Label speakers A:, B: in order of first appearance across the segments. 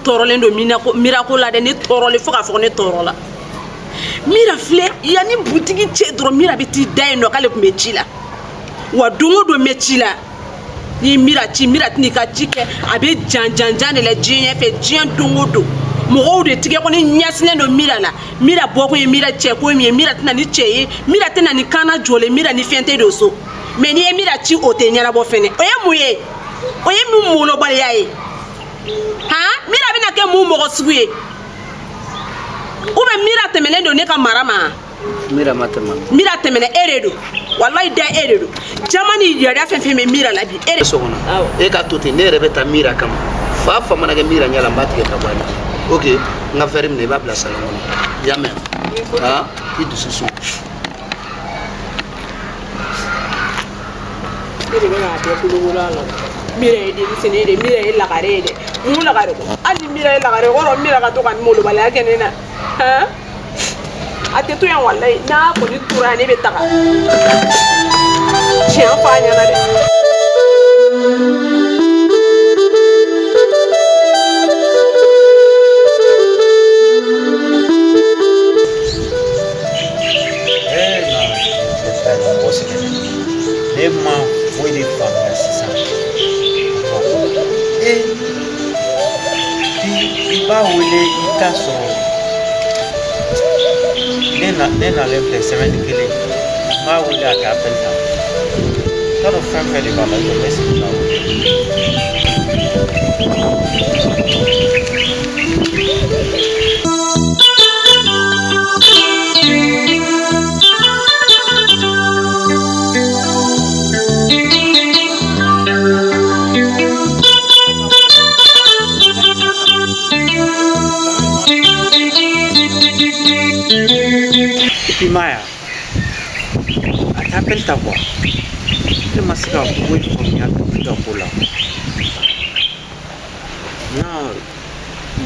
A: tɔɔrɔlen don Mira ko la dɛ. Ne tɔɔrɔlen fo k'a fɔ ko ne tɔɔrɔla. Mira filɛ, yanni butigi cɛ dɔrɔn, Mira bɛ t'i da yen nɔ k'ale tun bɛ ci la. Wa don o don n bɛ ci la, ni Mira ci, Mira tɛn'i ka ci kɛ, a bɛ jan jan jan de la diɲɛ ɲɛfɛ. Diɲɛ don o don, mɔgɔw de tigɛ kɔni ɲɛsinnen don Mira la. Mira bɔkun ye Mira cɛ ko min ye, Mira tɛna ni cɛ ye, Mira tɛna ni kana jɔlen, Mira ni fɛn tɛ don so. Mais n'i ye Mira ci, o tɛ ɲɛnabɔ fɛnɛ. O ye mun ye? O ye mun molobaliya ye? Han, Mira bɛna kɛ mun mɔgɔ sugu ye? Ou bien Mira tɛmɛnen don ne ka mara ma?
B: Mira ma tɛmɛ.
A: Mira tɛmɛnɛ, e de don. Walayi da, e de don. Jama ni yɛrɛ fɛn fɛn bɛ Mira la bi, e de.
B: So kɔnɔ, e ka to ten, ne yɛrɛ bɛ taa Mira kama. Fa fa mana kɛ Mira ɲɛ la, n b'a tigɛ ka bɔ a la. Ok, n ka verre minɛ, i b'a bila salon kɔnɔ. I y'a mɛn? Han, i dusu suma.
A: Ne de bɛ k'a bɛɛ kolokolo a la. Mira ye denmisɛnnin ye dɛ, Mira ye lagare ye dɛ. Mun lagare ko? Hali ni Mira ye lagare kɔrɔ, Mira ka to ka molobaliya kɛ ne na. Han, a tɛ to yan walayi. N'a kɔni tora yan, ne bɛ taga tiɲɛ fɔ a ɲɛna dɛ.
C: Eh non, cɛ fila ye mɔgɔ sɛgɛn. Ne ma foyi de faamuya sisan. E i b'a wele, i t'a sɔrɔ. Ne na ne nalen filɛ semaine kelen, n b'a wele, a tɛ appel ta. N t'a dɔn fɛn fɛn de b'a la. I jɔ, n bɛ segin k'a wele. Et puis Maya, a tɛ appel ta quoi. Ne ma se ka foyi faamuya i ka ko la. N'a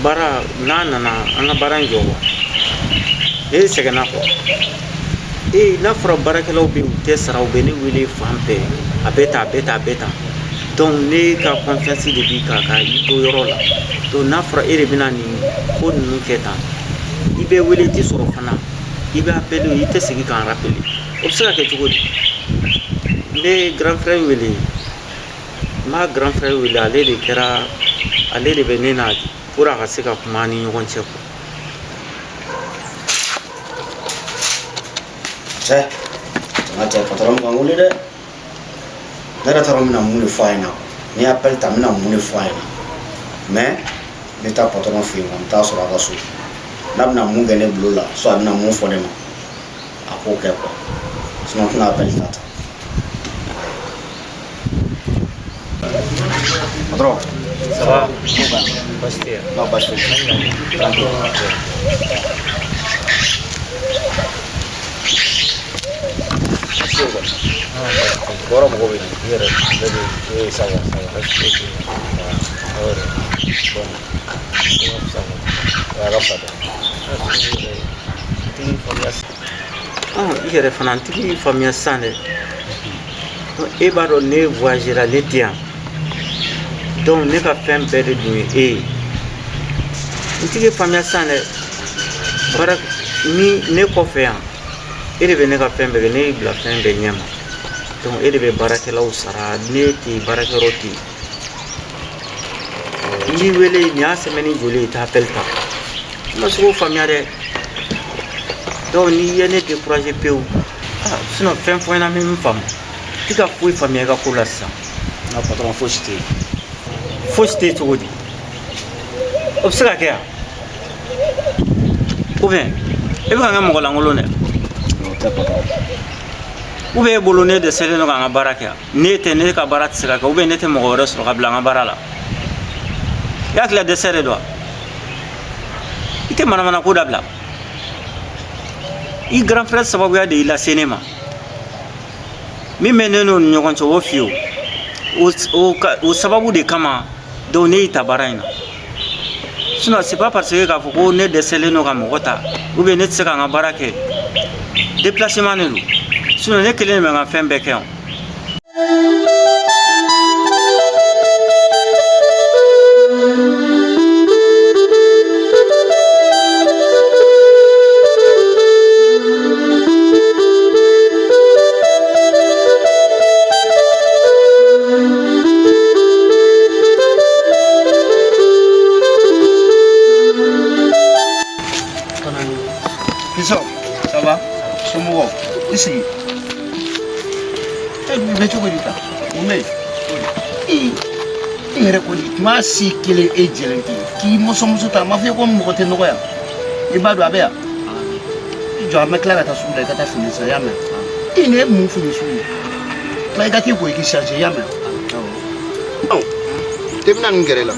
C: baara n'a nana, an ka baara in jɔ quoi. Ne sɛgɛnna quoi. Ee, n'a fɔra baarakɛlaw bɛ yen, u tɛ sara, u bɛ ne wele fan bɛɛ, a bɛ tan, a bɛ tan, a bɛ tan. Donc ne ka confiance de b'i kan ka i to yɔrɔ la. Donc n'a fɔra e de bɛna nin ko ninnu kɛ tan, i bɛ wele, i tɛ sɔrɔ fana, i bɛ appel, i tɛ segin k'an rappeler, o bɛ se ka kɛ cogo di? N bɛ grand frère wele, n b'a grand frère wele, ale de kɛra, ale de bɛ ne n'a pour a ka se ka kuma an ni ɲɔgɔn cɛ quoi.
D: Cɛ, n ka cɛ, patron ka n wele dɛ. Ne yɛrɛ t'a dɔn n bɛna mun de fɔ a ɲɛna. Ni appel ta, n bɛna mun de fɔ a ɲɛna? Mais n bɛ taa patron fɛ yen, n bɛ taa sɔrɔ a ka so. N'a bɛna mun kɛ ne bolo la, soit a bɛna mun fɔ ne ma, a k'o kɛ quoi. Sinon n tɛna appel ta tan. Patron.
C: Ça va? Baasi tɛ yen.
D: Non, baasi tɛ yen. Tranquille.
C: Bɔra mɔgɔ bɛ i yɛrɛ bɛɛ bɛ yen. Ça va, ça va, baasi foyi tɛ yen. Aw yɛrɛ, bon, i ka fisa quoi. A ka fisa dɛ. N t'i faamuya. I yɛrɛ fana, n t'i faamuya sisan dɛ. E b'a dɔn ne voyagera, ne tɛ yan. Donc ne ka fɛn bɛɛ de dun ye e ye. N t'i faamuya sisan dɛ. Baara ni ne kɔfɛ yan, e de bɛ ne ka fɛn bɛɛ kɛ, ne y'i bila fɛn bɛɛ ɲɛ ma. Donc e de bɛ baarakɛlaw sara, ne tɛ yen, baarakɛyɔrɔ tɛ yen. N b'i wele nin y'a semaine joli ye, i tɛ appel ta. N ma se k'o faamuya dɛ. Donc n'i ye ne découragé pewu. Ah, sinon fɛn fɔ n ɲɛna, n bɛ min faamu. N tɛ ka foyi faamuya i ka ko la sisan.
D: Non, patron, fosi tɛ yen.
C: Fosi tɛ yen cogo di? O bɛ se ka kɛ yan? Ou bien e bɛ ka n kɛ mɔgɔ lankolon dɛ?
D: O tɛ, patron.
C: Ou bien e bolo ne dɛsɛlen don ka n ka baara kɛ yan? Ne tɛ, ne ka baara tɛ se ka kɛ, ou bien ne tɛ mɔgɔ wɛrɛ sɔrɔ ka bila n ka baara la? I hakili la dɛsɛ de don wa? I tɛ manamana ko dabila. I grand frère sababuya de y'i lase ne ma. Min bɛ ne n'o ni ɲɔgɔn cɛ, o f'i ye. O sababu de kama, donc ne y'i ta baara in na. Sinon c'est pas parce que k'a fɔ ko ne dɛsɛlen don ka mɔgɔ ta, ou bien ne tɛ se ka n ka baara kɛ. Déplacement de don. Sinon ne kelen de bɛ n ka fɛn bɛɛ kɛ yan.
B: I sigi. E bɛ cogo di tan? Mun bɛ yen? E yɛrɛ kɔni tuma si kelen e jɛlen tɛ k'i mɔsɔnmuso ta, a ma fɔ i ko mɔgɔ tɛ nɔgɔ yan. I b'a dɔn a bɛ yan. I jɔ, an bɛ tila ka taa sugu la, i ka taa fini san, i y'a mɛn? I nin ye mun fini sugu ye? Tila i ka t'i ko i k'i changer, i y'a mɛn? Awɔ. Te bɛna nin gɛrɛ i la.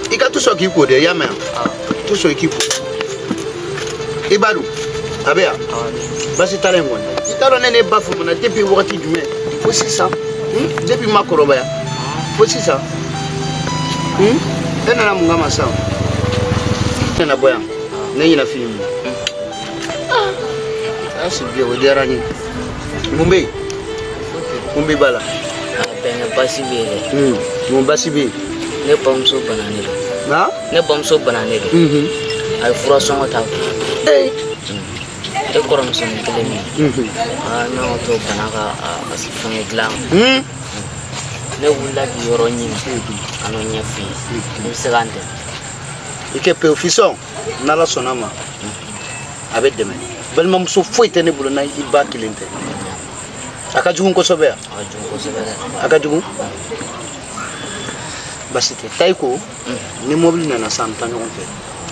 B: I ka to sɔn k'i ko dɛ, i y'a mɛn? To sɔn i k'i ko. I b'a dɔn a bɛ yan, basi t'a la yen kɔni. I t'a dɔn ne n'e ba famana depuis wagati jumɛn fo sisan, depuis ma kɔrɔbaya fo sisan. E nana mun kama sisan? Ne nana bɔ yan ne ɲinɛ fini min ah, c'est bien, o diyara n ye. Mun bɛ yen? Mun bɛ ba la?
E: Bɛnkɛ, basi bɛ yen dɛ.
B: Mun basi bɛ yen?
E: Ne bamuso bananen don.
B: Na?
E: Ne bamuso bananen don. A ye fura sɔngɔ t'a kun. E kɔrɔmusonin kelen min. Aa, ne ko to bana ka a fɛngɛ dilan. Ne wulila k'i yɔrɔ ɲini ka n'o ɲɛf'i ye. I bɛ se k'an dɛmɛ.
B: I kɛ pewu fisɔn, n'Ala sɔnna ma a bɛ dɛmɛ. Balimamuso foyi tɛ ne bolo n'a i ba kelen tɛ. A ka jugu kosɛbɛ yan.
E: A ka jugu kosɛbɛ dɛ.
B: A ka jugu, basi tɛ. Taa i ko, ni mobili nana sisan, an bɛ taa ɲɔgɔn fɛ,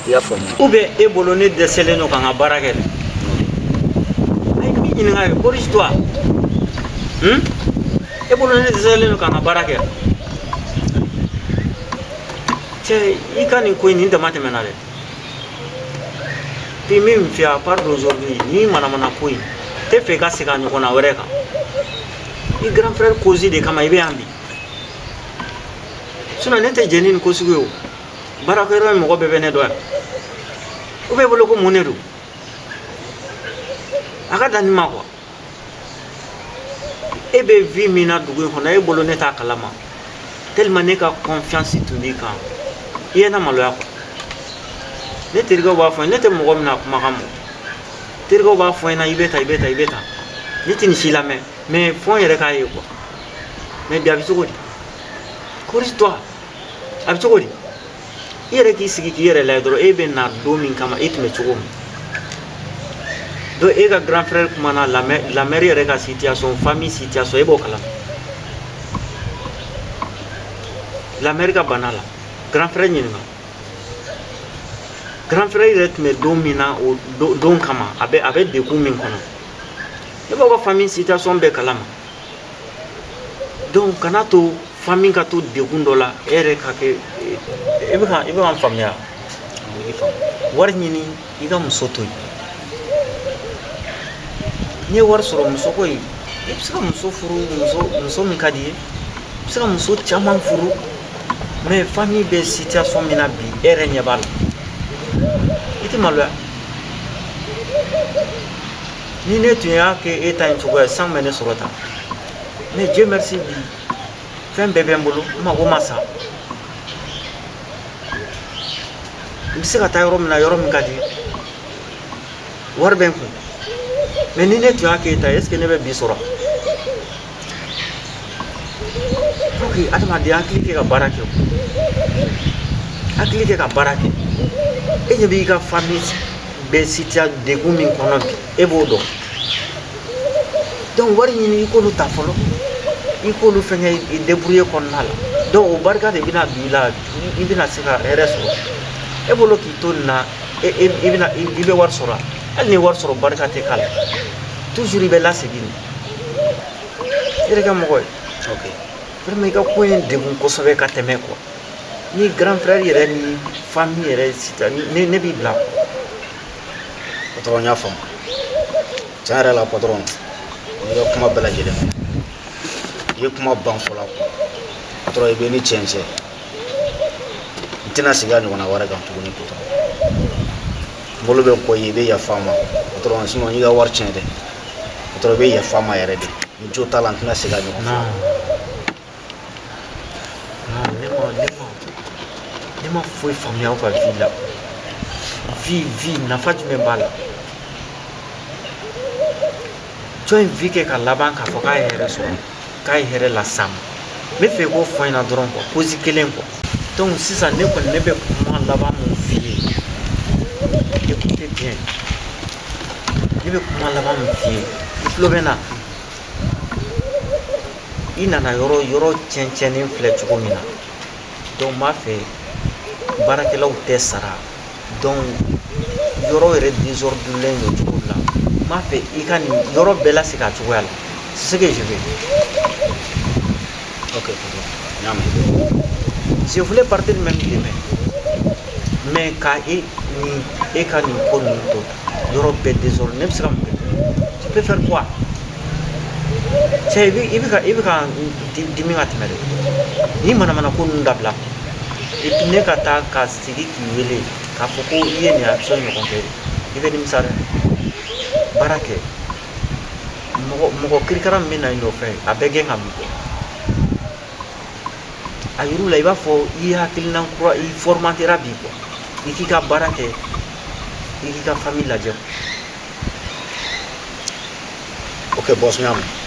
B: i y'a faamu?
C: Ou bien e bolo ne dɛsɛlen don ka n ka baara kɛ dɛ? Ayi, n b'i ɲininka kɛ, corrige toi. E bolo ne dɛsɛlen don ka n ka baara kɛ? Cɛ, i ka nin ko in nin dama tɛmɛna dɛ. Puis min f'i ye, à part d'aujourd'hui, ni manamana ko in tɛ fɛ i ka segin a ɲɔgɔnna wɛrɛ kan. I grand frère cause de kama i bɛ yan bi, sinon ne tɛ jɛn ni nin ko sugu ye. O baarakɛyɔrɔ in mɔgɔ bɛɛ bɛ ne dɔn yan. U b'e bolo ko mun de don? A ka dan nin ma quoi. E bɛ vie min na dugu in kɔnɔ, e bolo ne t'a kalama? Tellement ne ka confiance tun b'i kan, i ye na maloya quoi. Ne terikɛw b'a fɔ n ye, ne tɛ mɔgɔ min na kumakan mɔ, terikɛw b'a fɔ n ɲɛna i bɛ tan, i bɛ tan, i bɛ tan. Ne tɛ nin si lamɛn, mais fo n yɛrɛ k'a ye quoi. Mais bi a bɛ cogo di? Corrige toi. A bɛ cogo di? I yɛrɛ k'i sigi k'i yɛrɛ lajɛ dɔrɔn, e bɛ na don min kama, e tun bɛ cogo min. Donc e ka grand frère kumana la mère, la mère yɛrɛ ka situation, famille situation, e b'o kalama. La mère ka bana la, grand frère ɲininka. Grand frère yɛrɛ tun bɛ don min na, o don kama a bɛ degun min kɔnɔ, ne b'aw ka famille situation bɛɛ kalama. Donc kana to famille ka to degun dɔ la, e yɛrɛ ka kɛ. E bɛ ka n faamuya? Wari ɲini, i ka muso to yen. N'i ye wari sɔrɔ, muso ko in, i bɛ se ka muso furu, muso min ka di i ye, i bɛ se ka muso caman furu. Mais famille bɛ situation min na bi, e yɛrɛ ɲɛ b'a la, i tɛ maloya? Ni ne tun y'a kɛ e ta in cogoya ye, san bɛ ne sɔrɔ tan. Mais Dieu merci, bi fɛn bɛɛ bɛ n bolo, n mago ma sa. N bɛ se ka taa yɔrɔ min na, yɔrɔ min ka di, wari bɛ n kun. Mais ni ne tun y'a kɛ e ta ye, est ce que ne bɛ bi sɔrɔ? Pour que adamaden hakili kɛ ka baara kɛ, hakili kɛ ka baara kɛ. E ɲɛ b'i ka famille bɛ sitia degun min kɔnɔ bi, e b'o dɔn. Donc wari ɲini, i k'olu ta fɔlɔ, i k'olu fɛngɛ, i débrouiller kɔnɔna la. Donc o barika de bɛna don i la, i bɛna se ka hɛrɛ sɔrɔ. E bolo k'i to nin na, e i bɛna i bɛ wari sɔrɔ. Hali ni wari sɔrɔ, barika tɛ k'a la, toujours i bɛ lasegin de. I yɛrɛ kɛ mɔgɔ ye. Vraiment, i ka ko in degun kosɛbɛ ka tɛmɛ quoi. Ni grand frère yɛrɛ ni famille yɛrɛ sisan, ne b'i bila.
D: Patron, n y'a faamu. Tiɲɛ yɛrɛ la, patron, n'i ka kuma bɛɛ lajɛlen mɛn, i ye kuma ban fɔlɔ quoi. Patron, i bɛ ni tiɲɛ cɛ, n tɛna segin a ɲɔgɔnna wɛrɛ kan tuguni. Patron, n bolo bɛ n kɔ i ye, i bɛ yafa n ma, patron, sinon n y'i ka wari tiɲɛ dɛ. Patron, i bɛ yafa n ma yɛrɛ de, n jo t'a la, n tɛna segin a ɲɔgɔn
C: Non, non, ne ma foyi faamuya aw ka vie la. Vie nafa jumɛn b'a la? Jɔn ye vie kɛ ka laban k'a fɔ k'a ye hɛrɛ sɔrɔ, k'a ye hɛrɛ las'a ma? N bɛ fɛ i k'o fɔ n ɲɛna dɔrɔn quoi, cause kelen quoi. Donc sisan ne kɔni, ne bɛ kuma laban mun f'i ye. Écoutez bien, ne bɛ kuma laban min f'i ye, i tulo bɛ n na. I nana yɔrɔ yɔrɔ tiɲɛnen filɛ cogo min na, donc n b'a fɛ baarakɛlaw tɛ sara, donc yɔrɔ yɛrɛ désordre don cogo min na, n b'a fɛ i ka nin yɔrɔ bɛɛ lasegin a cogoya la. C'est ce que je veux.
D: Ok patron, n y'a mɛn.
C: Je voulais partir même demain, mais ka e ni e ka nin ko ninnu to yɔrɔ bɛɛ désordre, ne bɛ se ka mun kɛ? Tu peux faire quoi? Cɛ, i bɛ ka dimi ka tɛmɛ dɛ. Ni manamana ko ninnu dabila. Et puis ne ka taa ka segin k'i wele k'a fɔ ko i ye nin action ɲɔgɔn kɛ, i bɛ nimisa dɛ. Baara kɛ. Mɔgɔ mɔgɔ kirikara min bɛ na i nɔfɛ, a bɛɛ gɛn ka b'i kɔ. A yir'u la, i b'a fɔ i hakilina kura, i formatera bi quoi. I k'i ka baara kɛ, i k'i ka famille lajɛ.
D: Ok boss, n y'a mɛn.